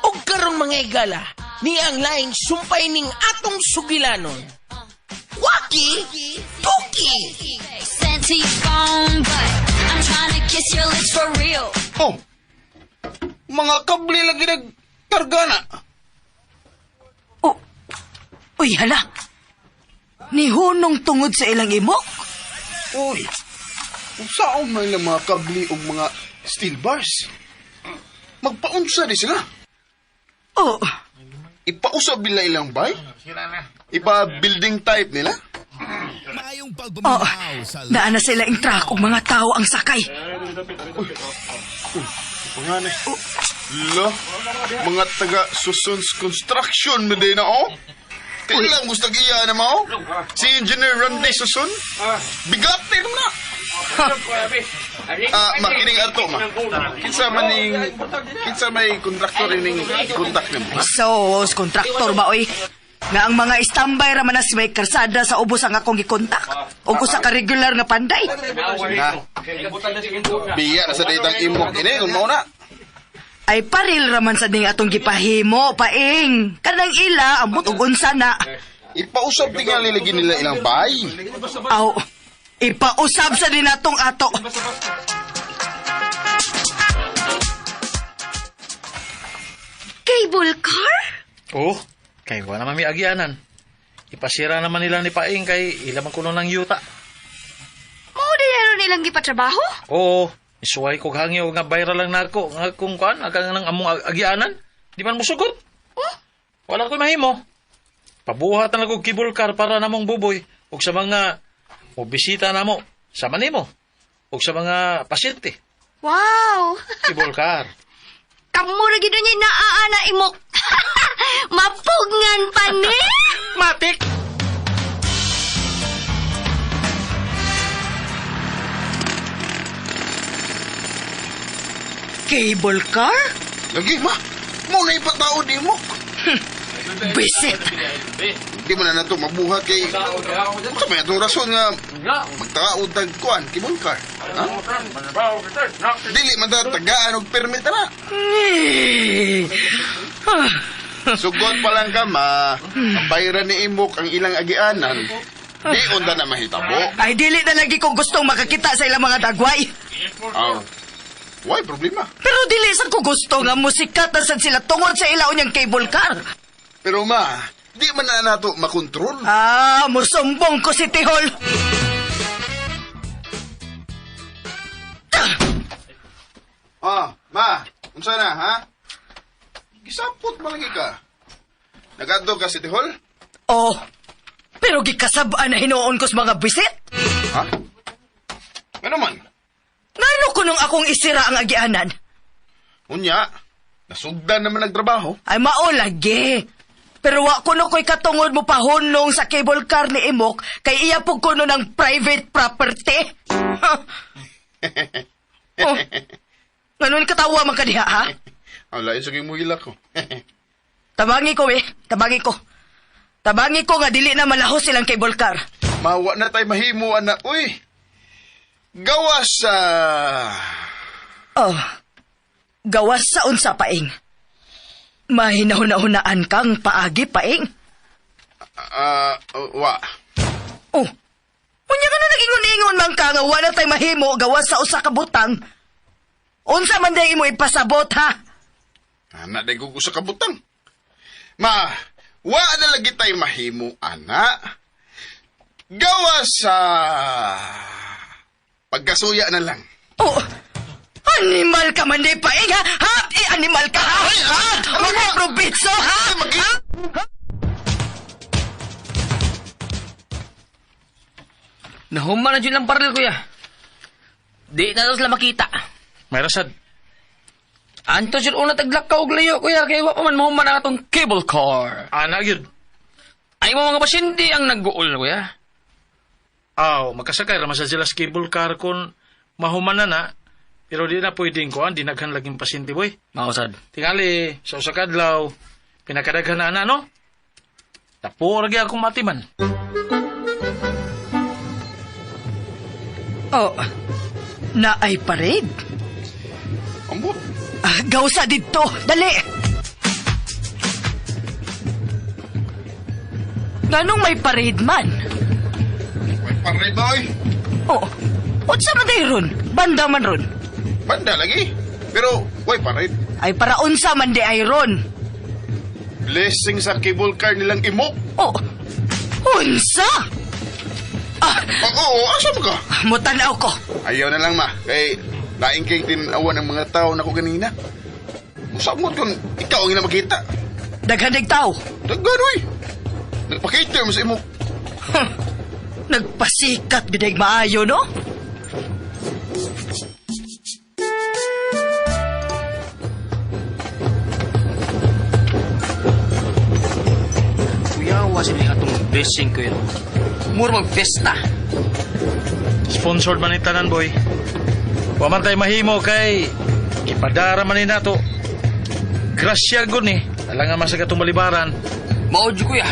Og karon mga igala, ni ang line sumpay ning atong sugilanon. Waki Tuki! Sent to your phone, but I'm trying to kiss your lips for real. Oh, mga kable lagi nagkarga na. Oh, uy, hala. Nihunong tungod sa ilang imok. Uy, unsaon man ilang mga kable og mga steel bars? Magpaunsa di sila. Oh, Ipausab nila ilang bay? Ipa building type nila? Maayong oh, pagpaminaw sa naa na sila ing truck og mga tao ang sakay. Panganay. La, mga taga Susons Construction mo din na oh. Kailang gusto iya na mo? Si Engineer Randy Susun? Bigat din na. Ah, makining ato ma. Kinsa man ning kinsa may kontraktor ining kontak nimo? ha? Sos, kontraktor ba oy? Nga ang mga istambay ra man na sa may karsada sa ubos ang akong gikontak. Og usa ka regular nga panday. Na. Biya na sa ditang imok ini kung mao na. Ay paril raman sa ding atong gipahimo, paing. Kanang ila ambot og unsa na. Ipausab tingali lagi nila ilang bay. Aw, ipausab sa din atong ato. Cable car? Oh, kay wala naman may agianan. Ipasira naman nila ni Paing kay ila man kuno ng yuta. Mao din na nilang gipatrabaho? Oo, isuway kog hangyo nga viral lang nako nga kung kuan agang nang among agianan. Di man musugot. Oh, Wala ko'y mahimo. Pabuhat na lang og cable car para namong buboy ug sa mga mo bisita namo sa manimo ug sa mga pasyente. Wow! Cable car. Kamu ra gid niya naa na imok. Mapugngan pa ni. Matik. Cable car? Lagi ma. Mo na ipatao di mo. Bisit. Di man na nato mabuhat kay unsa may atong rason nga magtakaod tag kuan cable car. Ha? Dili man ta tagaan og permit na. Eh. Ah, Sugot pa lang ka ma. Ang bayran ni imok ang ilang agianan. Di unta na mahitabo. Ay dili na lagi ko gustong makakita sa ilang mga dagway. Aw. Why problema? Pero dili sad ko gusto nga musikat na sad sila tungod sa ilaon niyang cable car. Pero ma, di man na nato makontrol. Ah, musumbong ko si Tihol. Ah, ma, unsa na ha? Gisapot man lagi ka. Nagadto ka City Hall? Oh, pero gikasab-an na hinuon ko sa mga bisit. Ha? Ano man? Ngano ko nung akong isira ang agianan? Unya, nasugdan naman nagtrabaho. Ay mao lagi. Pero wa kuno ko'y katungod mo pahunong sa cable car ni Imok kay iya pug kuno ng private property. Oh. Nganon katawa man ka diha, ha? Ang lain sa mo hilak ko. Tabangi ko eh. Tabangi ko. Tabangi ko nga dili na malahos silang cable car. Mawa na tayo mahimo, anak. Uy, gawas sa... Oh. Gawas sa unsa paing. Mahinahuna-hunaan kang paagi paing. Ah, wa. Oh. Unya ka na nagingon-ingon man ka nga wala tay mahimo gawas sa usa ka butang. Unsa man day imo ipasabot ha? Anak, day ko sa kabutang. Ma, wa na lagi tayo mahimo, anak. Gawas sa... Pagkasuya na lang. Oh. Animal ka man day paing ha? Ha? Eh, animal ka ha? Ha? Mga probitso ha? Ha? Nahuma na dyan lang baril, kuya. Di na daw sila makita. May rasad. Anto siya una taglak ka og layo, kuya, kay wa pa man mahuman ang atong cable car. Ana gyud. Ay mo mga pasyente ang nagguol, kuya. Aw, makasakay ra man sa sila sa cable car kun mahuman na na. Pero di na pwedeng kuan, di naghan laging pasyente boy. Mausad. Tingali, sa usa ka adlaw, pinakadaghan na ana, no? Tapo ra gyud akong matiman. Oh. Naay parade. Ambot. Ah, gawsa didto, dali. Nganong may parade man? May parade ba, oy? Oh, unsa man day ron? Banda man ron. Banda lagi. Pero, way parade. Ay para unsa man di ay ron. Blessing sa cable car nilang imok. Oh, unsa? Ah, Oo, asa mo ka? mutanaw ko. Ayaw na lang, ma. Kay, laing kay tinawan ng mga tao na ko ganina. Musamot kung ikaw ang inamakita. Daghan dig tao. Daghan, oy. Nagpakita mo sa imok. Nagpasikat bidag maayo, no? Kuya, wa sila atong blessing kuya. Mura mag fiesta. Sponsored man ni tanan, boy. Wa man tay mahimo kay gipadara man ni nato. Grasya gud ni. Alangan man sa katong balibaran. Mao jud kuya.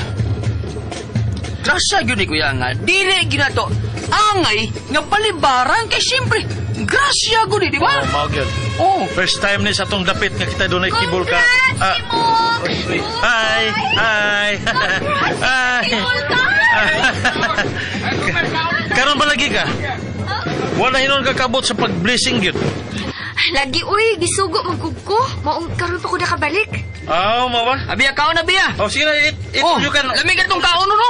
Grasya gyud ni kuya nga dili ginato angay nga palibaran kay siyempre grasya gud ni, di ba? Oh, mao gyud. Oh. First time ni sa atong dapit nga kita dunay cable car. Congrats, Ah, Imok! uy, Hi! Hi! Hi! Karon ba lagi ka? Wala hinon ka kabot sa pag-blessing gyud. Lagi, uy, gisugo magkugko. Maong karon pa ko nakabalik. Aw, mo ba? Abiya kaon na biya. Oh, sige na, it, it, Oh, you can. lami katong kaon no.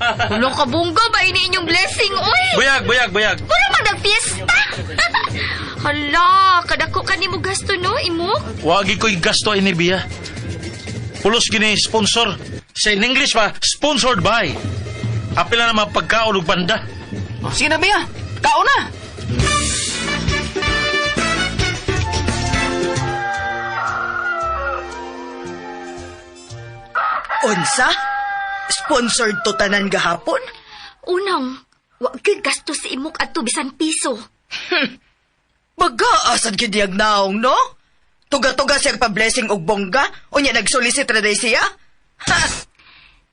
Wala ka bungga ba ini inyong blessing, uy? Buyag, buyag, buyag. Wala man nagfiesta. Hala, kadako ka nimo gasto no, Imok? Wagi ko'y gasto ini biya. Pulos gini sponsor. Sa in English pa, sponsored by. Apila na mga pagkaon ug banda. Oh, sige na biya. Kaon na. Unsa? Sponsored to tanan gahapon? Unang, wa gyud gasto si Imok adto bisan piso. Baga, asad gid diyag naong, no? Tuga-tuga siyang pa-blessing og bongga, unya nagsolicit ra day siya? Ha!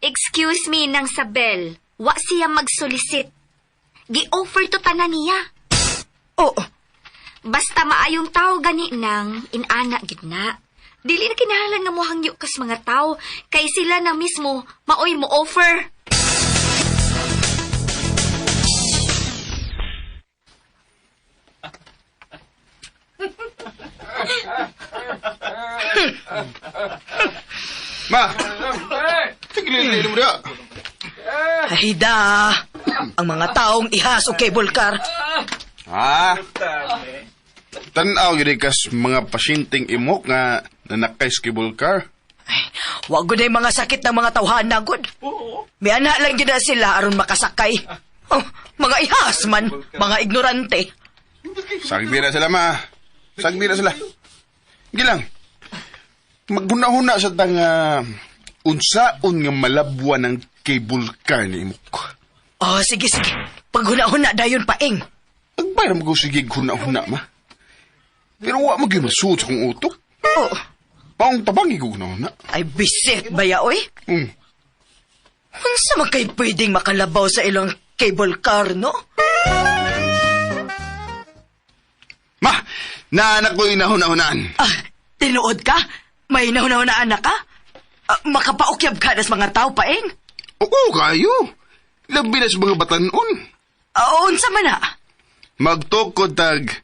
Excuse me nang Sabel, wa siya magsolicit. Gi-offer to tanan niya. Oh, Basta maayong tao gani nang inana gid na. Dili na kinahanglan nga mohangyo kas mga tao kay sila na mismo maoy mo offer. Ma! Sige, lili mo diha. Hida! Ang mga taong ihas o cable car. Ha? Tanaw gid kas mga pasyenteng imok nga nanakay sa cable car. Ay, wa gud ay mga sakit ng mga tawhana gud. Miana lang gid na sila aron makasakay. Oh, mga ihas man, mga ignorante. Sagdi na sila, ma. Sagdi na sila. Gilang. Maghuna-huna sa tang unsaon nga malabwan ang cable car ni imok. Oh, sige sige. Paghuna-huna dayon paing. Agbay ra mo sige huna-huna, ma. Pero wa mo gyud masuot sa akong utok. Oh, Paong tabangi ko huna-huna. ay bisit baya oy. Unsa man kay pwedeng makalabaw sa ilang cable car, no? Ma, naanak ko inahuna-hunaan. Ah, tinuod ka? May nahuna-hunaan na ka? Ah, makapaukyab ka nas mga tao paing. Oo, kayo. Labi na sa mga batanon. Ah, unsa man na? Magtukod tag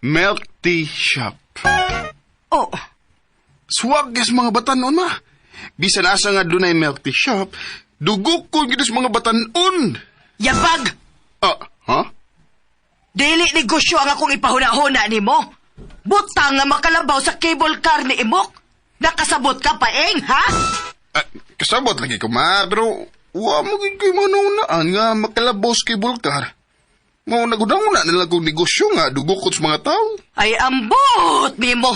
milk tea shop. Oh, Swag sa mga batanon, ma. Bisan asa nga dunay milk tea shop, dugok ko gid sa mga batanon. yabag! Ah, ha? Dili negosyo ang akong ipahuna-huna nimo. Butang nga makalabaw sa cable car ni Imok. Nakasabot ka paeng, ha? Ah, kasabot lagi ko, ma. Pero, wa mo gid ko'y manunaan nga makalabaw sa cable car. Mao naguna-una na lang kong negosyo nga dugok ko sa mga tao. Ay, ambot nimo.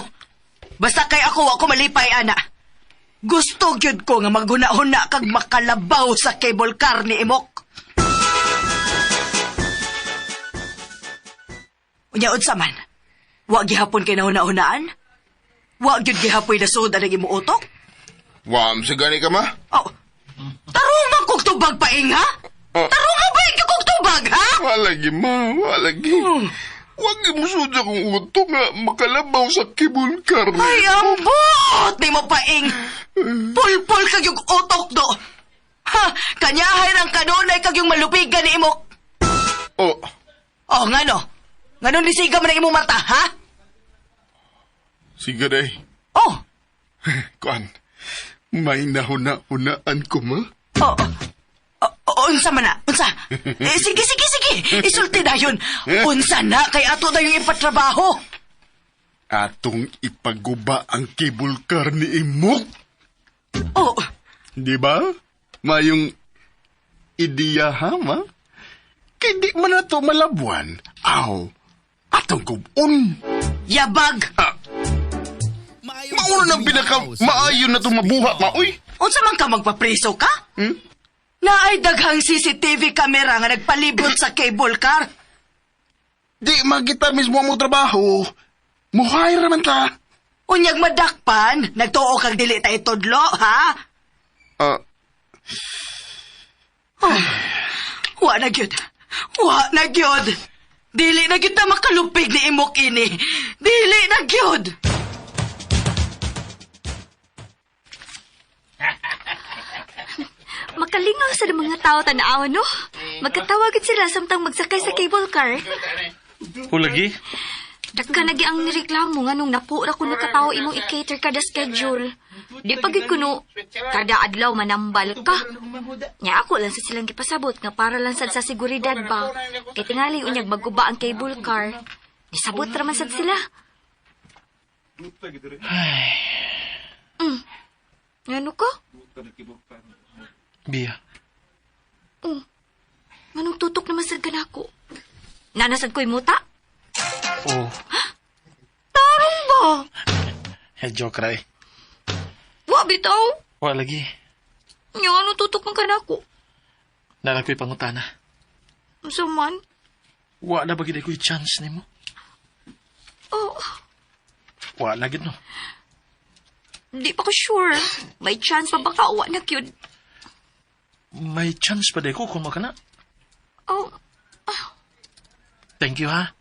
Basta kay ako ako malipay ana. Gusto gyud ko nga maghuna-huna kag makalabaw sa cable car ni Imok. Unya unsa man? Wa gihapon kay nahuna-hunaan? Wa gyud gihapoy nasud ang imong utok? Wa sa gani ka, ma. Oh. Tarong man kog tubag paing ha? Oh. Tarong ba kog tubag ha? Wa lagi, ma. Wa lagi. Wag imusod akong uto nga makalabaw sa cable car. Ay, ambot! Di mo paing! Pulpul kag yung utok do! Ha! Kanyahay ng kanunay kag yung malupigan ni imok! Oh, Oh, ngano? Ngano nisiga man ang imong mata, ha? sige day. Oh! Kuan, may nahuna-hunaan ko ma. Oh, oh, oh, unsa man na? Unsa? Eh, sige, sige, sige! Isulti na yun! Unsa na? Kay ato na yung ipatrabaho! Atong ipaguba ang cable car ni Imok. Oh, Di ba? Mayong ideya ha, ma? Kay di man na to malabuan. Aw, atong gubon. yabag! Ah, mauna ng pinaka maayo na itong mabuhat, ma. Uy! Unsa man ka magpapreso ka? Hmm? Naay daghang CCTV camera nga nagpalibot sa cable car. Di makita mismo ang trabaho. Muhire naman ta. Unyag madakpan, nagtuo kag dili ta itudlo, ha? Ah, Wa na gyud. Wa na gyud. Dili na gyud na makalupig ni imok ini. Dili na gyud. Makalingaw sa mga tao tanawa, no? Magkatawag gid sila samtang magsakay sa cable car. Hulagi? Dagka nagi ang nireklamo nga nung napura ko nakatawo imong i-cater kada schedule. Di pa gid kuno kada adlaw manambal ka. Nya ako lang sa silang gipasabot nga para lang sad sa seguridad ba. Kay tingali unyag magguba ang cable car. Nisabot ra man sad sila. Ngano ka? Bia. Oh. Nganong tutok naman sad kanako? Nanasad ko'y muta? Oh, Tarong ba? eh, joke ra eh. Wa bitaw. Wa lagi. Nya anong tutok man kanako? Nara ko'y pangutana. Unsa man? Wa na ba gid ko'y chance nimo? Oh. Wa na gid no. Di pa ko sure. May chance pa baka wa na gyud. May chance pa day ko kung makana. Oh, Thank you ha.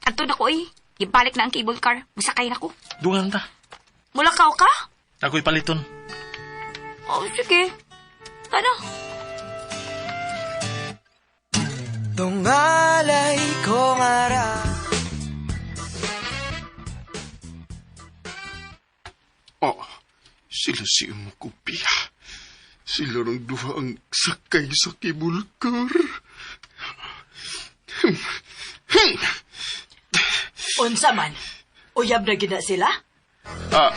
Adto na ko oy. Gibalik na ang cable car. Musakay na ko. Dungan ta. Mulakaw ka? Ako'y paliton. Oh, sige. Ano? Tungalay kong araw. oh, sila si Imok Bia. Sila ng duha ang sakay sa cable car. Unsa man? Uyab na gid na sila? Ah,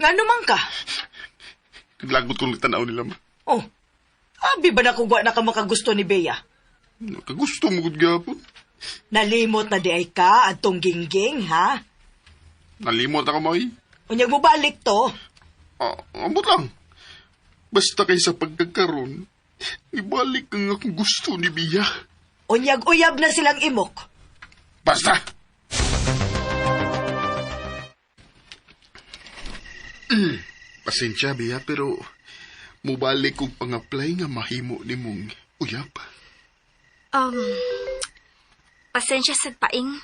Ngano man ka? lagot kong tanaw nila ma. Oh. Abi ba na kung wa na ka makagusto ni Bea? Nakagusto mo gud gyapon. Nalimot na di ay ka adtong gingging, ha? Nalimot ako mo. Unyag mo balik to. Ah, ambot lang. Basta kay sa pagkakaroon, ibalik ang akong gusto ni Bia. Unyag uyab na silang imok. Basta! Pasensya, Bia, pero mubalik kong pang-apply nga mahimo ni mong uyab. Um, pasensya sa paing.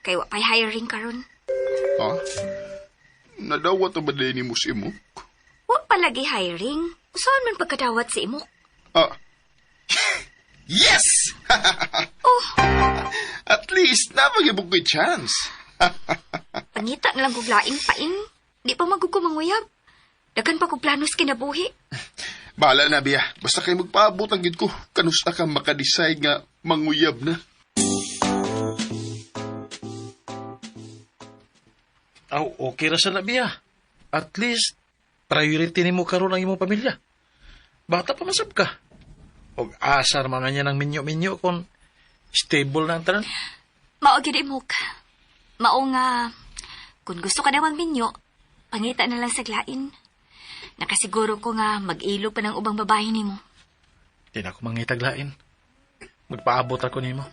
Kay wa pa'y hiring karon. Ha? Nadawat na ba din ni mo si Imok? Wa palagi hiring. Saan man pagkadawat si imok? Ah. Yes! Oh, At least, napag-ibog ko'y chance. pangita na lang kog laing paing. Di pa magugo manguyab. Daghan pa kog planos kinabuhi. Bahala na, Bia. Basta kayo magpaabot ang gid ko. Kanusta ka makadecide nga manguyab na. Aw, okay ra sa na, Bia. At least, priority nimo karon ang imong pamilya. Bata pa masab ka. Og asar man niya ng minyo-minyo kung stable na ang tanan. Mao gyud imok. Mao nga kung gusto ka na magminyo, pangita na lang sa glain. Nakasiguro ko nga mag-ilo pa ng ubang babae nimo. Di na ako mangitaglain. Magpaabot ako nimo.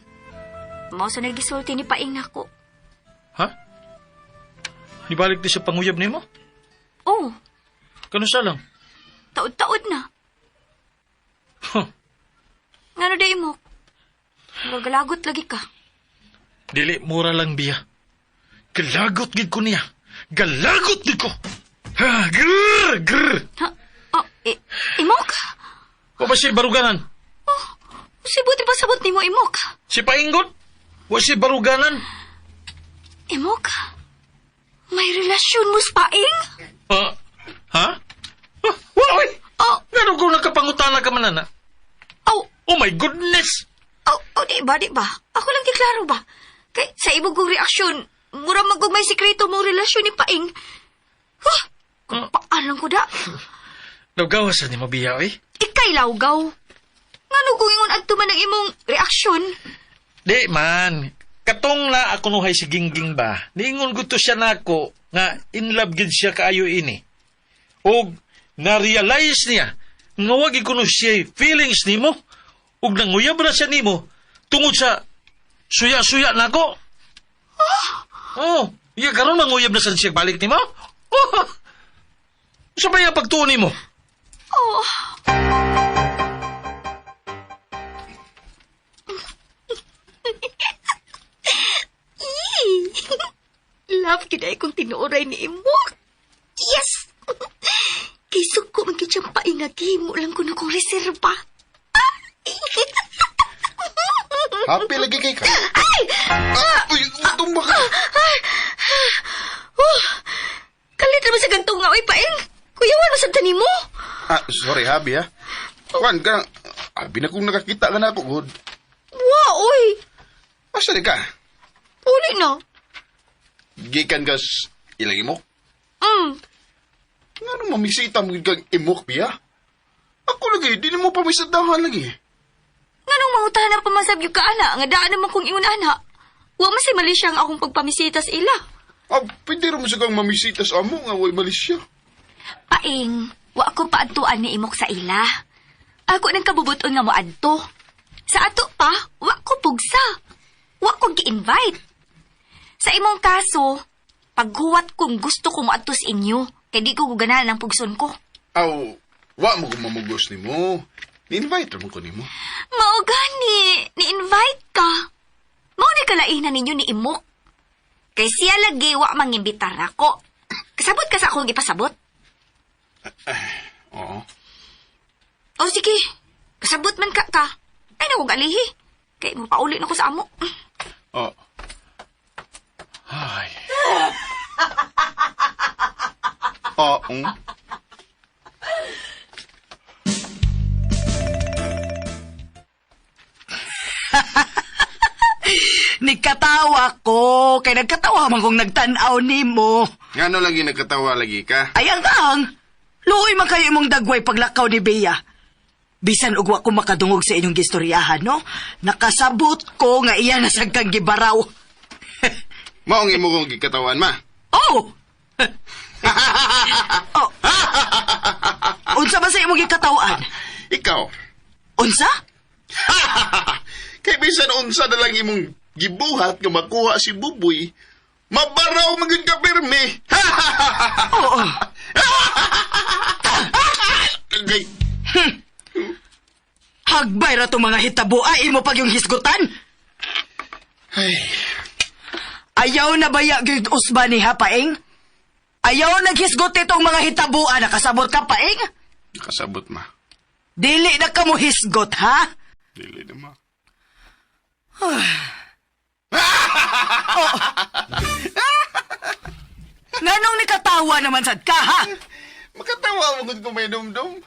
Mao sa nagisulti ni Paing nako. Ha? Nibalik di sa panguyab nimo? Oh, Kanusa lang? taod-taod na. Huh. Ngano di imok? Murag galagot lagi ka. Dili mura lang biya. Galagot gid ko niya. Galagot gid ko. Ha, grr, grr. Ha? Oh, imok? Wa ba siya baruganan? Oh, si buti pa sabot nimo imok. Si Paingon? Wa siya baruganan? Imok? May relasyon mo sa paing? Ha? Ha? Ah, wa oy. Oh, Ngano ko nakapangutana ka man ana? oh, Oh my goodness. oh, oh, di ba, di ba? Ako lang giklaro ba? Kay sa ibog kong reaksyon, mura man kung may sikreto mong relasyon ni Paing. Huh? Kung paalam ko da. Lawgawa sa nimo biya oy. Ikay lawgaw. Ngano kung ingon adto man ang imong reaksyon? Di man. Katong na ako nuhay si Gingging ba, niingon gusto siya nako nga in love gid siya kaayo ini. Og na-realize niya nga wag kuno siya feelings nimo ug nanguyab ra siya nimo tungod sa suya-suya nako. Oh, iya karon manguyab na sad siya balik nimo. Oh. Sa ba yung pagtuon nimo? Oh. Ii. Love gid ay kong tinuoray ni Imok. Yes! Kay suko man gid siyang paingag himo lang kuno kong reserba. Happy lagi kay ka. Ay! Ah, uy, tumba ka. Oh, kalit naman sa gantong nga, oy, paing. Kuyawan, masabta nimo. Ah, sorry, habi ha. Kwan ka, abi na kung nakakita ka na ako, good. Wa, oy. Asa di ka? Uli na. Gikan ka ilang imok? Nga nung mamisita mo kang imok, biya? Ako lagi, di na mo pamisadahan lagi. Nganong mangutahan ang pamasabyo ka, ana? Nga daan naman kong ingon, ana. Wa man si mali siya ang akong pagpamisita sa ila. Ah, pwede rin mo sa kang mamisita sa amo nga way mali siya. Paing, wa ko paadtuan ni imok sa ila. Ako nang kabubuton nga mo adto. Sa ato pa, wa ko pugsa. Wa ko gi-invite. Sa imong kaso, paghuwat kong gusto ko moadto sa inyo, kay di ko guganahan ang pugson ko. Aw, wa mo gumamugos ni mo. Ni-invite mo ko nimo. Mao gani, ni-invite ka. Mao ni kalainan ninyo ni Imok. Kay siya lagi wa mangimbitar nako. Kasabot ka sa akong gipasabot. Oo. O sige, kasabot man ka ka. Ay na kong alihi. Kay mo pauli na ko sa amo. Oo. Ay, Oo. Nagkatawa ko, kay nagkatawa man kong nagtan-aw nimo. Ngano lagi nagkatawa lagi ka? Ay, ang ang! Luoy man kayo imong dagway paglakaw ni Bea. Bisan og wa ko makadungog sa inyong gistoryahan, no? Nakasabot ko nga iya na sa kang gibaraw. Maong imo kong gikatawan, ma. Oh! Oh. Unsa ba sa imong gikatawan? Ikaw. Unsa? Kay bisan unsa na lang imong gibuhat nga makuha si Buboy, mabaraw man gyud ka pirmi. Oo. Agay. Hagbay ra tong mga hitabo ay imo pag yung hisgutan. Ay, Ayaw na baya gyud usba ni ha, paeng? Ayaw naghisgot itong mga hitabuan, nakasabot ka, paeng? nakasabot ma. Dili na ka mo hisgot, ha? Dili na ma. Nganong nikatawa naman sad ka, ha? Makatawa mo gud kung may dumdum.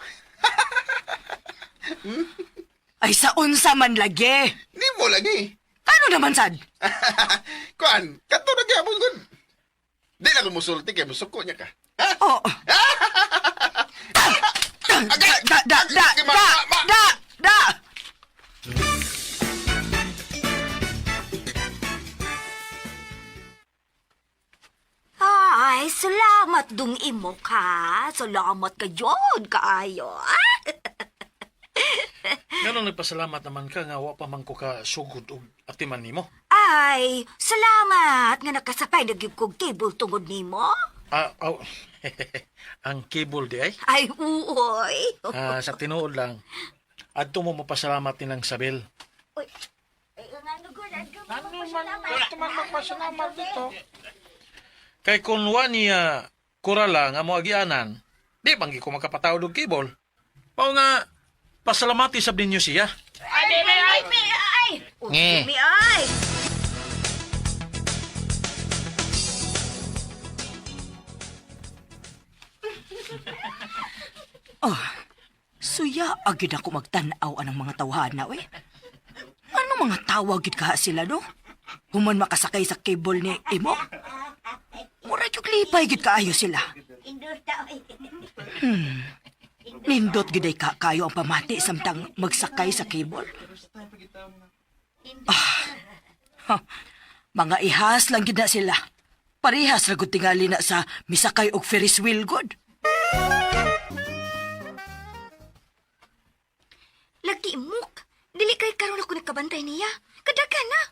Ay, sa unsa man lagi. Di mo lagi. Ano naman sad? Kuan, kato na gyapon gud. Di na ko musulti kay musuko niya ka. Ha? Oh. Da, da, da, da, Ma, da, ma, ma. da, da. Ay, salamat dung imo ka. Salamat ka jud kaayo. Ngano nagpasalamat naman ka nga wa pa man ko ka sugod og atiman nimo? Ay, salamat nga nakasakay na gyud kog cable tungod nimo. Ah, aw. Ang cable di ay. Ay, uoy. Ah, sa tinuod lang. Adto mo mapasalamat nilang Sabel. Uy, Ano man, gusto man magpasalamat dito. Kay kung wa niya kurala nga mo agianan, di banggi ko makapatawad og cable. Mao nga, pasalamati sab ninyo siya. Ay, ay, ay! Nge. Mi, ay! Oh, suya agid ako magtan-aw anang mga tawhana, we. Ano mga tawa gid ka sila, no? Human makasakay sa cable ni Imo. Mura jud lipay gid kaayo sila. Nindot gid ay ka kayo ang pamati samtang magsakay sa cable. Ah, ha, mga ihas lang gid na sila. Parehas ra gud tingali na sa misakay og Ferris wheel gud. Lagi imok. Dili kay karon ako nagkabantay niya. Kadagan na.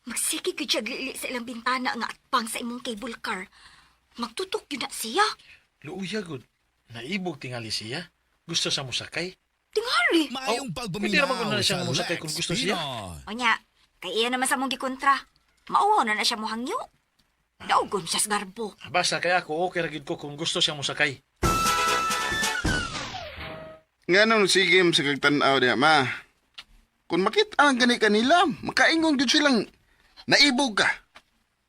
Magsige gyud siya glili sa ilang bintana nga atpang sa imong cable car. Magtutok gyud na siya. Luuya gud. Naibog tingali siya. Gusto sa musakay. Tingali. Maayong Oh, pwede naman pagpaminaw kung na siya sa musakay Lex kung gusto siya. Pinoy. Onya, kay iya naman sa mong gikontra. Mauwaw na na siya mohangyo. Daugon siya sa garbo. Basta kaya ako okay ra gid ko kung gusto siya musakay. Nga nung sige sa kagtanaw diha, ma. Kung makita ang gani kanila, makaingon gyud silang naibog ka.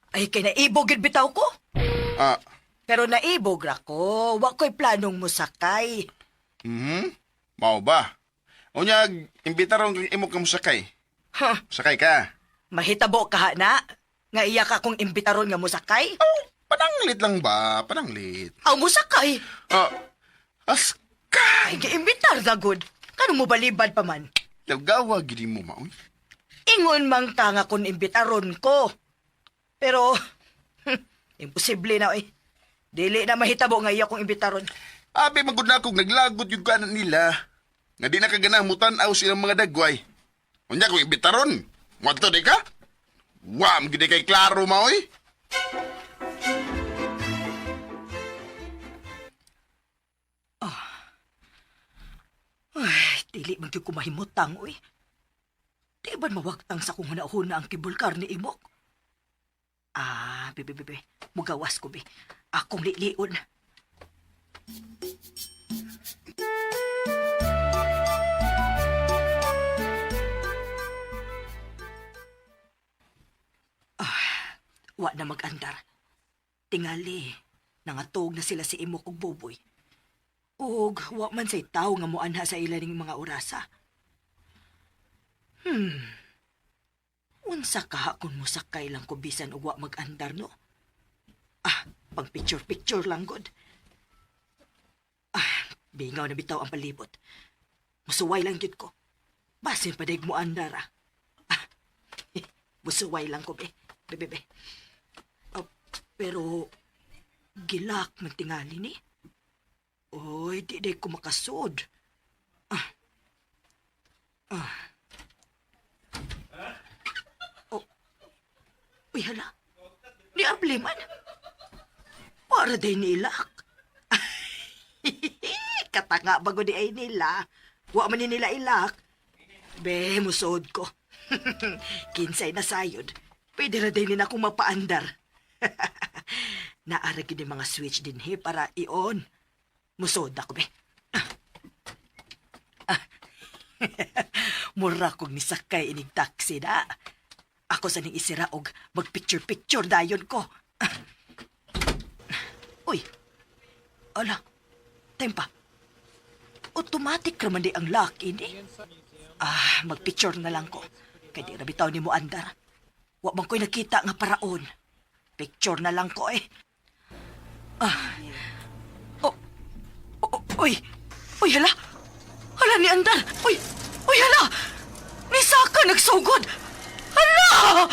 Ay kay naibog gid bitaw ko. Ah, Pero naibog ra ko, wa ko'y planong musakay. mhm. Mao ba? Unya, imbitaron kang imo ka musakay. Ha, Sakay ka. mahitabo ka na. Nga iya ka kong imbitaron nga musakay. Oh, pananglit lang ba? Pananglit. Aw musakay. Ah, as ka. Ay giimbitar na gud. Kano mo balibad pa man? Lagawa gid mo maoy. Ingon man ka nga kung imbitaron ko. Pero imposible na oy. Dili na mahitabo nga iya kong imbitaron. Abi magud na kog naglagot yung kanan nila. Nga di na kaganang mutan-aw silang mga dagway. Unya kung imbitaron, wadto di ka? Wam gid kay klaro maoy. Ay, dili man gyud ko mahimutang oy. Di ba mawagtang sa kong hunahuna ang kibulkar ni Imok? Ah, bebe, bebe, mugawas ko, be. Akong lilion. Ah, wa na mag-andar. Tingali, nangatog na sila si Imok ug Boboy. Og wa man say tawo nga moanha sa ila ning mga orasa. Unsa ka kung musakay lang ko bisan og wa mag-andar no? Ah, pang picture-picture lang gud. Ah, bingaw na bitaw ang palibot. Musuway lang gyud ko. Basin pa mo andar ah. Ah, musuway lang ko be. Be, be, be. Ah, pero gilak man tingali ni. Oy, di day ko makasod. Ah. Ah. Oh. Uy, hala. Ni abli man. Para day nilak. Katanga bago di ay nila. Wa man ni nila ilak. Be, musod ko. Kinsay na sayod. Pwede ra day nila akong mapaandar. Naara gid ni mga switch din he para i-on. Musod ako, be. Ah. Ah. Mura kog nisakay inig taxi na. Ako sa ning isira og magpicture-picture dayon ko. Ah. Uy. Ala. Tempa. Automatic raman di ang lock ini. Ah, magpicture na lang ko. Kay di ra bitaw ni mo andar. Wa man ko'y nakita nga paraon. Picture na lang ko eh. Ah. Oh, oh, uy. Uy, hala. Hala ni Andar. Uy, uy, hala. Ni Saka nagsugod. Hala!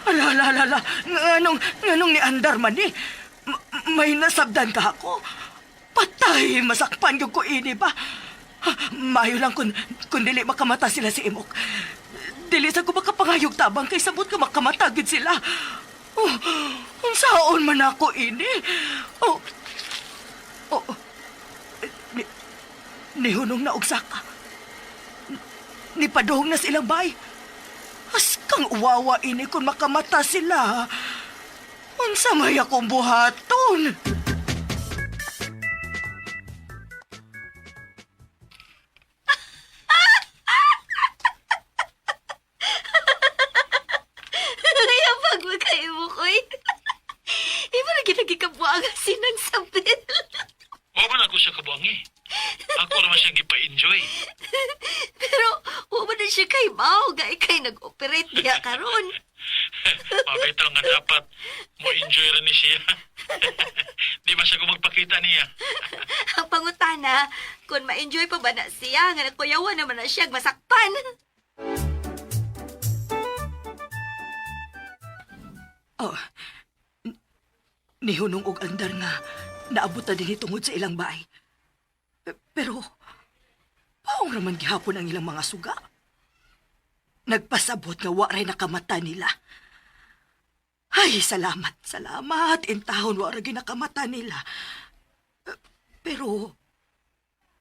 Hala, hala, hala, hala. Nganong, nganong ni Andar man eh. May nasabdan ka ako. Patay, masakpan yung ko ini ba? Ha, mayo lang kung dili makamata sila si Imok. Dili sa ko makapangayog tabang kay sabot ka makamata gid sila. Oh, unsaon man ako ini? Oh, oh, ni, nihunong na og saka. Nipaduhong na silang bay. As Kang uwawa ini kung makamata sila. Unsa may akong buhaton? Hayapag mo kayo mo, koy. Iba na ginagikabuang sinang sabil. Wa man ako siya kabuangi. Ako naman siyang gipa-enjoy. Pero, wa man na siya kay Bao, gay kay nag-operate diya karon. Mabitaw nga dapat mo enjoy rin ni siya. Di ba siya kung magpakita niya? Ang pangutana, kung ma-enjoy pa ba na siya, nga nagkuyawan naman na siya, masakpan. Oh, nihunong og andar nga naabutan din tungod sa ilang baay. Pero, paong raman gihapon ang ilang mga suga? Nagpasabot nga wa ray nakamata nila. Ay, salamat, salamat. Intahon wa ra gyud nakamata nila. Pero,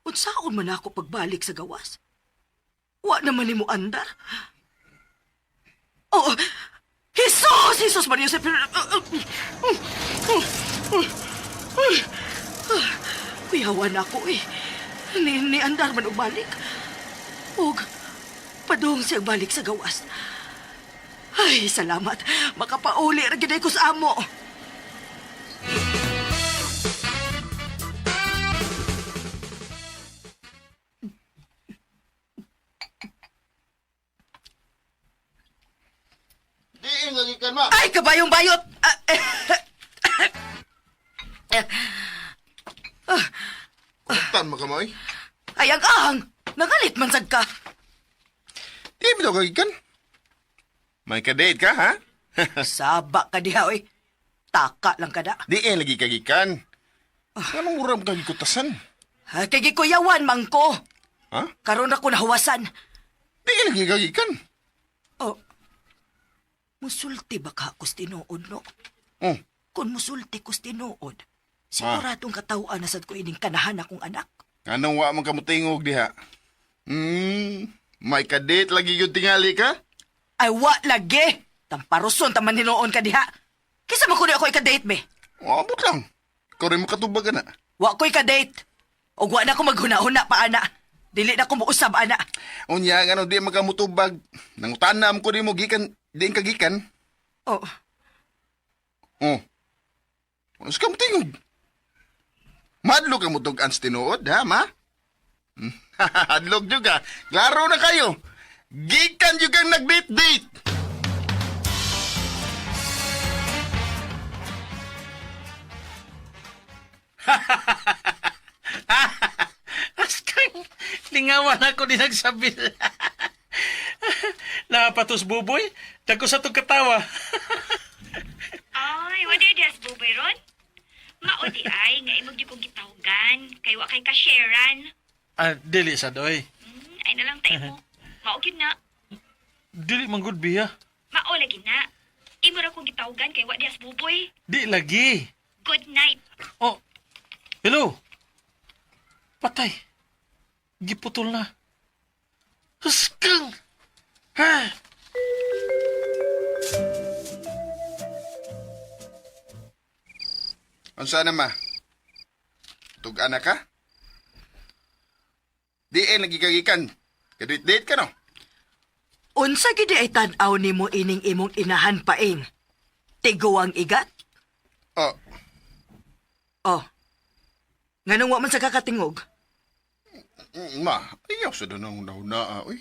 unsaon man ako pagbalik sa gawas? Wa naman nimo andar. Oh, Jesus! Jesus Maria Josep! Kuyawan ako eh. Ni andar man og balik. Og padung siya balik sa gawas. Ay, salamat. Makapauli ra gid ko sa amo. Diin lagi kan ma. Ay, kabayong bayot! Ah, eh, Kutan mo kamoy. Ay, ang ahang! Nangalit man sad ka. Di mo daw kagikan. May kadate ka, ha? Saba ka diha, oy. Taka lang kada. Diin lagi kagikan. Anong uram kagikutasan? Ay, kay gikuyawan man ko. Ha? Karon ako nahuwasan. Diin lagi kagikan. Oh. Musulti ba ka kus tinuod, no? Oh, Kung musulti kus tinuod, siguradong katawaan na sad ko ining kanahan akong anak. anong wa man kamutingog diha? May kadate lagi yung tingali ka? Ay, wa lagi! Tamparuson taman hinuon ka diha. Kisa man kuno ako ika-date, be. Oh, abot lang. Ikaw rin makatubag na. Wa ko ika-date. Og wa na ko maghuna-huna pa, ana. Dili na ko muusab, ana. Unya, nga di makamutubag. Nangutanam ko di mo gikan, di ka gikan. Oh, Oh. Ano sa kamutingog? Madlog ka mutug ans tinuod, ha, ma? Hadlog juga. Klaro na kayo. Gikan juga ang nag-date-date. Askang, lingawan ako ni nagsabil. Napatos buboy, dagko sa itong katawa. Ay, wala dias buboy ron. Mao di ay, nga imog di kong gitawgan, kay wa kay kasharean. Ah, dili sa doy. Ay na lang tayo mo. Mao gyud na. Dili man good biya. Mao lagi na. Imo ra kong gitawgan kay wa dias buboy. Di lagi. Good night. Oh, hello. Patay. Giputol na. Askang! Ha? Unsa na ma? Tug-an na ka? Diin lagi ka gikan. Kadate-date ka no? unsa gid ay tan-aw nimo ining imong inahan paing? Tiguang igat? Oh, Oh. Nganong wa man sa kakatingog? ma, ayaw sa danang nauna, oy.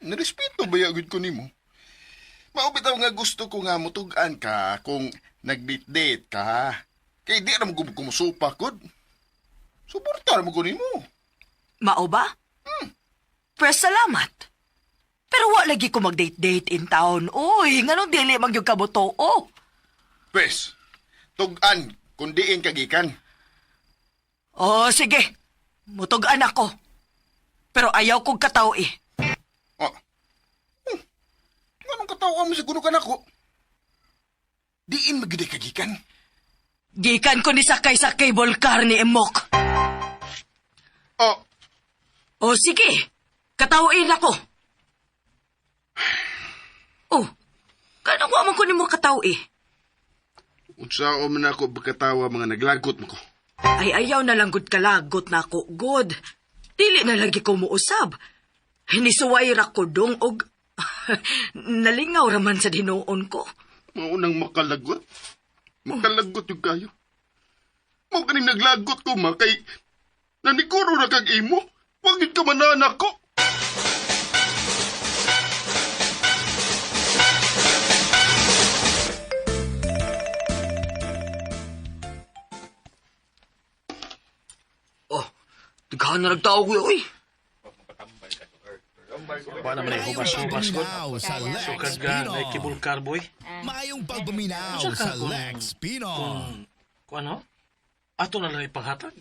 Narespeto ba yagod ko nimo? Mao bitaw nga gusto ko nga mutug-an ka kung nag-date-date ka. Kay di ra mo kumusupa kod. Suporta ra mo ko nimo. Mao ba? Pwes salamat. Pero wa lagi ko mag-date-date in town. Uy, nganong dili man gyud ka oh. Pwes, tug-an kung diin ka gikan. Oh, sige. Mutug-an ako. Pero ayaw kong kataw eh. Oh. Nganong katawa mo siguro ka nako? Diin magidi ka gikan. Gikan ko ni sakay sa cable car ni Emok. Oh, O sige, katawin ako. Kano ko man ko nimo kataw eh. Unsa man ako pagkatawa mga naglagot mo ko. Ay ayaw na lang gud kalagot na ako, god. Dili na lagi ko muusab. Nisuway ra ko dong og nalingaw ra man sa hinuon ko. Maunang makalagot. Makalagot yung kayo. Mao kaning naglagot ko ma kay nanikuro ra kag imo. Wag gid ka manana ko. Oh, daghan na nagtao kuya, uy. Wa naman ay hubas-hubas god. Paminaw sa Lex Sukad ka Pino. na kibul carboy. Maayong pagpaminaw Unsa ka sa kung- Lex Pino. Kung ano? Ato na lang ipanghatag.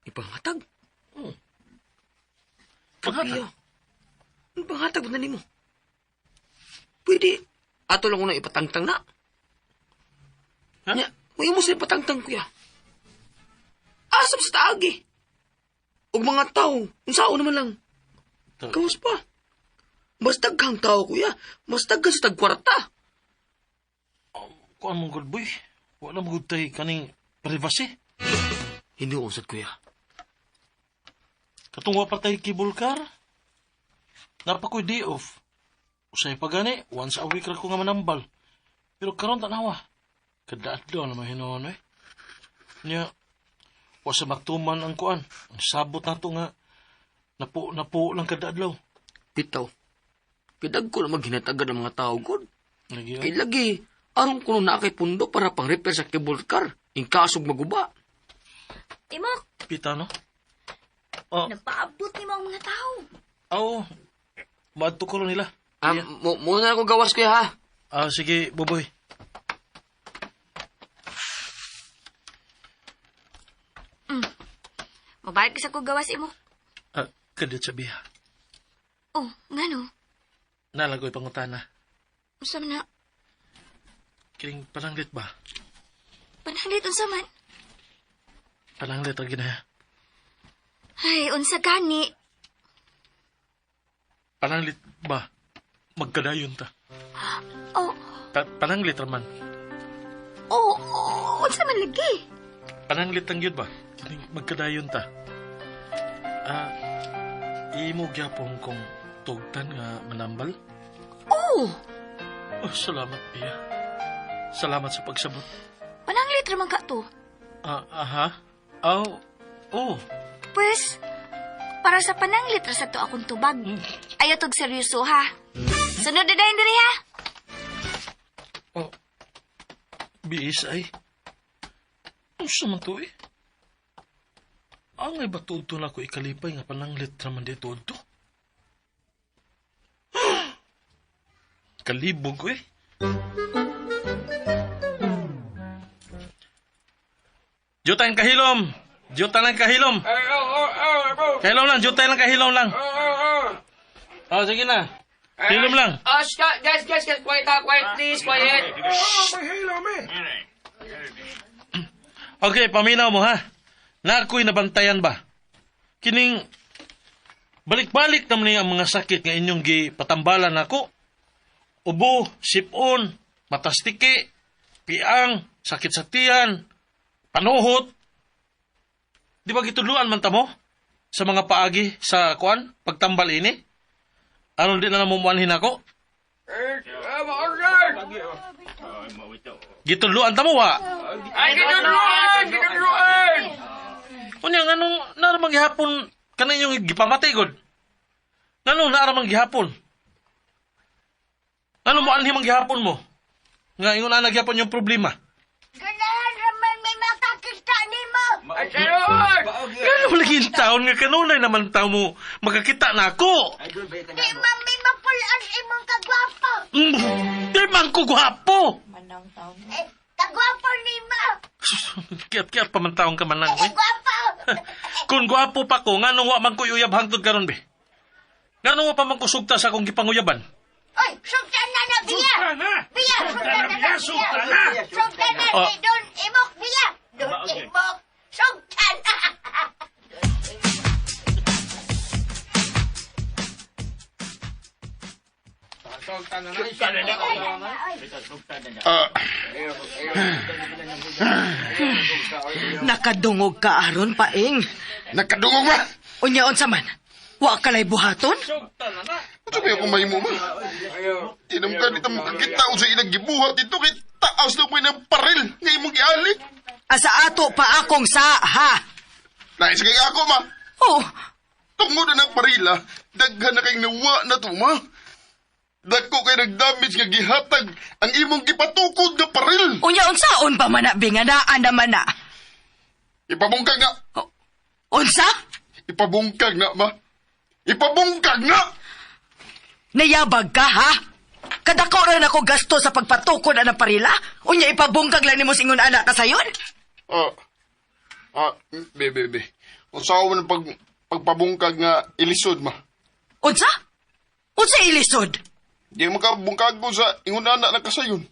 Ipanghatag. Panghatag. Kuya, ano panghatag na nimo? Pwede, ato lang una ipatangtang na. Ha? Nya, may mo sa ipatangtang, kuya. Asap sa taagi. Og mga tao, unsao naman lang. Kawas pa. Mas daghang tao, kuya. Mas daghan sa tagkwarta. Kuan mong good boy. Wala mo good tay kaning privacy. Hindi usad, kuya. Katong wa pa tay kibul car. Napa ko'y day off. Usay pa gani, once a week ra ko nga manambal. Pero karon tanawa. Kada adlaw na mahinuon eh. Nya, wa sa matuman ang kuan. Ang sabot nato nga napo napo lang kada adlaw. Bitaw. Kidag ko na maghinatagan ng mga tao, god. Lagi, Kay lagi, aron kuno na kay pundo para pang repair sa cable car. In kasog maguba. Imok, Pita no? Oh, nagpaabot nimo ang mga tao. aw. Maadto ko ron nila. Ah, muna ako gawas kuya ha. Ah, sige, Boboy. Mabayad ka sa kong gawas imo. Ah, kadiyot sa biya. Oh, ngano? Nalagoy pangutana. Unsa man na? Kining pananglit ba? Pananglit unsa man? Pananglit ang ginaya. Ay, unsa gani? Pananglit ba? Magkadayon ta. Oh, Pananglit raman. oh, oh, unsa man lagi? Pananglit ang yun ba? Kining magkadayon ta. Ah, imo gyapon kong tugtan nga manambal. Oh, Oh, salamat, Pia. Salamat sa pagsabot. pananglit ra man ka to. Ah, aha. Aw, oh. Pwes, para sa pananglit ra sa to akong tubag. Ayaw tog seryoso ha. Sunod na dayon diri ha. Oh. Biis ay. Unsa man to eh? Angay ba tuod to na ako ikalipay nga pananglit raman di tuod to? Kalibog ko eh. Jutay ang kahilom! Jutay lang kahilom! Kahilom lang, jutay lang kahilom lang. Oh, sige na. Hilom lang. Ah, guys, guys, guys, quiet ha, quiet please, quiet. Okay, paminaw mo ha. Na ako'y nabantayan ba? Kining balik-balik naman ni ang mga sakit nga inyong gipatambalan nako. Ubo, sipon, matastiki, piang, sakit sa tiyan, panuhot. Di ba gitudluan man ta mo sa mga paagi sa kuan pagtambal ini? Aron di na namumuanhin ako? Gitudluan ta mo wa? Ay, ginudluan, ginudluan. Unya nganong naramang gihapon kaninyong gipamatay gud? Nganong naramang gihapon? Nganong mo anhi mang gihapon mo? Nga ingon ana gihapon yung problema. Ganahan raman may makakita nimo. Ay, saron! Ngano lagi yung taon nga kanunay naman tao mo makakita na ako. Di man may mapulaan imong kagwapo. Di man ko gwapo. Eh, kagwapo nimo. Kiat-kiat pa man taong ka man lang. Eh. Kagwapo. Kung gwapo pa ko, nganong wa man ko uyab hangtod karon be? Nganong wa pa man ko sugta sa akong gipanguyaban? Oy, sugtan na na biya. Biya, sugtan na biya. Sugtan na Oh. ni Don Imok biya. Don Imok. Sugtan na. Ah, Nakadungog ka aron paing. Nakadungog ma. Unya unsa man? Wa ka lay buhaton? Unsa may akong mahimo ma? Tinam ka dito makakita sa ilang gibuhat dito kay taas na ko ng paril nga imong giali. Asa ato pa akong sa ha. Lain sa kay ako ma. Oh, Tungod na ng parila, daghan na kay nawa na to ma. Dako kay nagdamage nga gihatag ang imong gipatukod nga paril. Unya unsaon pa man na binga naa naman na. Ipabungkag na. Oh, unsa? Ipabungkag na ma. Ipabungkag na. Nayabag ka ha? Kadako ra nako gasto sa pagpatukod ang parila? Unya ipabungkag lang nimo singon anak ka sayon? Ah. Ah, be be be. Unsa man pag pagpabungkag nga ilisod ma? Unsa? Unsa ilisod? Di makabungkag ko sa ingon ana na kasayon.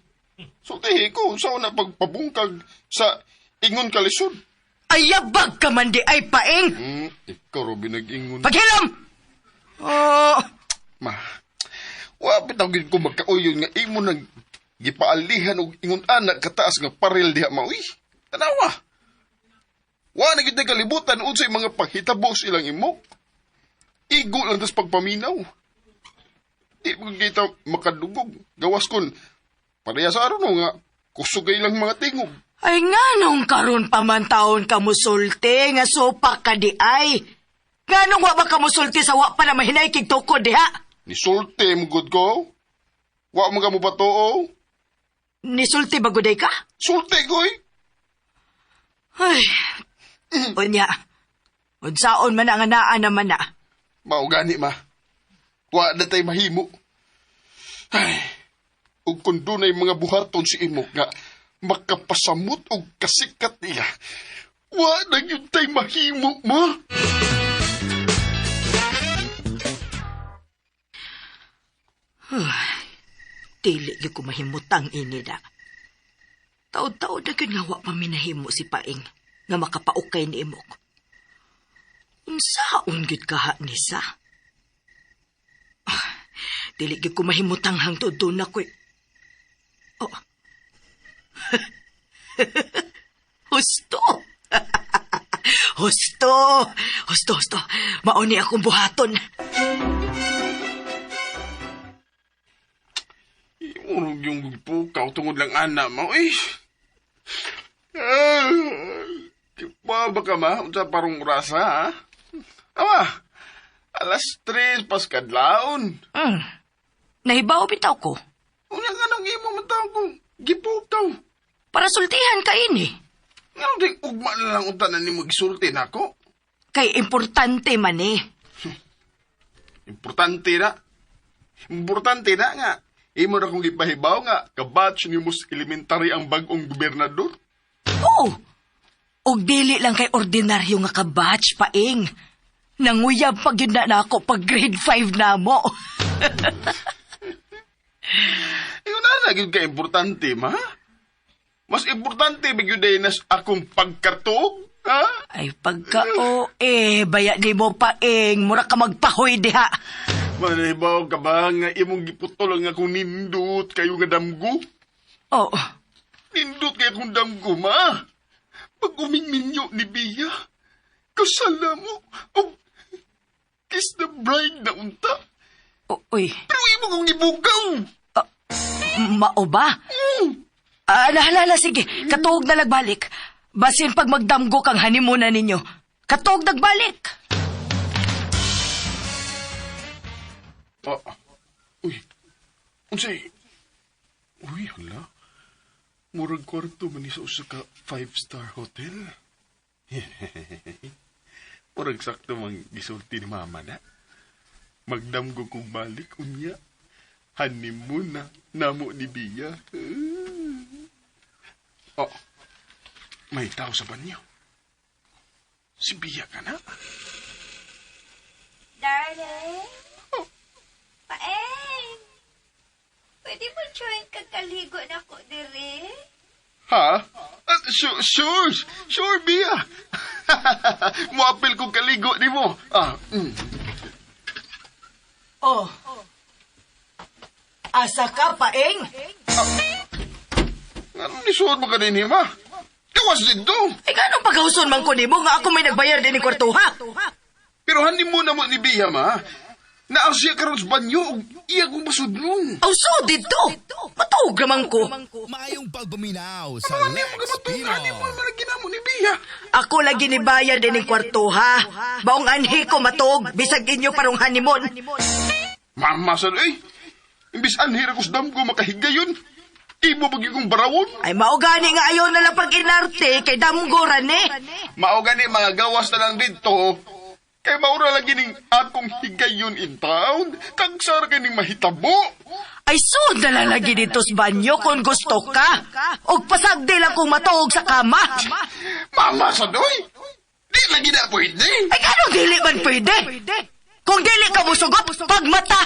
Sultihi ko unsa na pagpabungkag sa ingon kalisod. Ayabag ka man di ay paing. Ikaw Robin nag-ingon. Paghilom! Oh, Ma. Wa bitaw gid ko magkauyon nga imo nang gipaalihan og ingon ana kataas nga paril diha ma. Uy, tanawa. Wa na gid kalibutan unsay mga paghitabo sa ilang imo. Igo lang tas pagpaminaw. Di mo kita makadugog. Gawas kon pareha sa aron no nga kusog kay ilang mga tingog. Ay nga nung karon pa man taon ka musulti nga sopa ka di ay. Nganong wa ba ka musulti sa wa pa na mahinay kig tukod diha? Nisulti mo gud ko. Wa mo ka mo batuo. Nisulti ba guday ka? Sulti ko eh. Ay. Unya. Unsaon man ang anaa naman na. Mao gani ma. Wa na tay mahimo. Ay, ug kun dunay mga buhaton si imo nga makapasamot og kasikat niya. Wa na gyud tay mahimo ma. Dili gyud ko mahimutang ini da. Taod-taod na gyud nga wa pa minahimo si Paing nga makapaukay ni imok. Unsaon gyud kaha ni sa? Ah, dili gyud ko mahimutang hangtod doon na ko'y. Oh. Husto! Husto! Husto, husto. Mao ni akong buhaton. Imo yung pukaw tungod lang ana mo eh. Ah, ba ka ma? Unsa parong rasa ha? Ama, 3:00 pas kadlawon. Nahibaw bitaw ko. Unya nga nang imo man taon kong gipukaw. Para sultihan ka ini. Nga di ugma na lang unta na nimo gisulti nako. Kay importante man eh. Importante na. Importante na nga. Imo na kong gipahibaw nga kabatch ni Mus Elementary ang bag-ong gobernador. Oo. Og dili lang kay ordinaryo nga kabatch paing. Nanguyab pag yun na nako pag grade 5 na mo. Ingon na na gyud ka importante ma. Mas importante ba gyud na akong pagkatuog, ha? Ay pagka o eh, baya di mo paing, mura ka magpahoy diha. Manahibaw ka ba nga imong giputol ang akong nindot kayo nga damgo? Oo. Nindot kay akong damgo, ma. Pag umingminyo ni Bia, kasala mo, og kiss the bride na unta. Uy, Pero imo kong ibugaw. Mao ba? Ah, hala, sige. Katuog na nagbalik. Basin pag magdamgo kang honeymoon na ninyo. Katuog nagbalik. Ah, uy, unsay? Uy, hala. Murag kwarto man ni sa usa ka 5-star hotel. Murag sakto mang gisulti ni mama na. Magdamgo kong balik unya. Honeymoon na namo ni Bia. Oh, may tao sa banyo. Si Bia ka na. Darling? Paeng! Pwede mo join kag kaligo na ko dire? Ha? Ah, sure, sure, sure, Bia. Muapil kong kaligo ni mo. Ah. Oh. Asa ka, paeng? Anong nisuod mo kanini, ma? Gawas dito. Ay, ganong pagkauson man ko nimo nga ako may nagbayar din ni kwarto, ha? Pero honeymoon na mo ni Bia, ma. Naa siya karon sa banyo ug iya kong pasudlon. Aw, so dito! Matuog naman ko. Maayong pagpaminaw sa Ano Lex mo gamatunan Pinoy. mo man ginamo ni Bia? Ako lagi ni bayar din ni kwarto, ha? Baong anhi ko matuog, bisag inyo parong honeymoon. Mama sa eh. Imbis anhira ko sa damgo makahigayon. Imo bagi kong barawon. Ay, maugani nga ayaw na lang pag-inarte kay damgoran eh. Mao gani mga gawas na lang dito. Kay maura lagi ning akong higayon in town. Tagsara kining mahitabo. Ay, sud na lang lagi dito sa banyo kung gusto ka. Og pasagdi lang kung matuog sa kama. Mama sa doy. Di lagi na pwede. Ay, anong dili man pwede? Kung dili ka musugot, pagmata!